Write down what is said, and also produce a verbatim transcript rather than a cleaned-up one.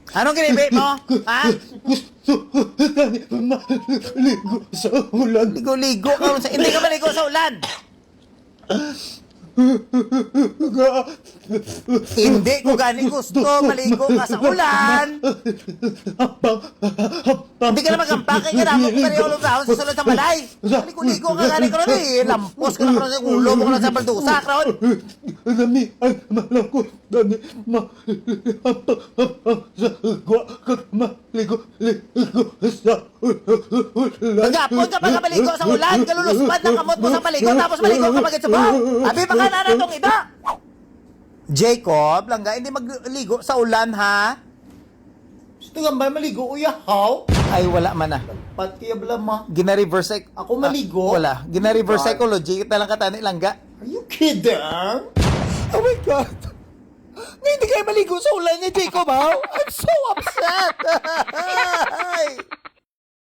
Anong ginibi mo? Ha? Gusto ko gani maligo sa ulan. Ligo-ligo ka sa... Hindi ka maligo sa ulan. Hindi ko gani gusto maligo ka sa ulan. Habang, habang, Hindi ka na magampake ka na mo kung kani ulo sa sa sulod sa balay. Ligo-ligo ka gani karon eh. Lampos ka na karon sa ulo mo na sa baldusa karon. Nami ang malangkot gani ma sa gwa kag maligo-ligo sa ulan. Gagapon ka pa nga maligo sa ulan, kaluluspad na kamot mo sa maligo, tapos maligo ka magit sa buhok. Abi pa ka na natong ida. Jacob, langga, hindi magligo sa ulan, ha? Gusto nga ba maligo, uya, how? Ay, wala man na. Pati abla ma. Gina-reverse psych- Ako maligo? Ah, wala. Gina-reverse God. Psychology kita lang katani, langga. Are you kidding? Oh my God. Nga hindi kayo maligo sa ulan ni Jacob, ha? I'm so upset.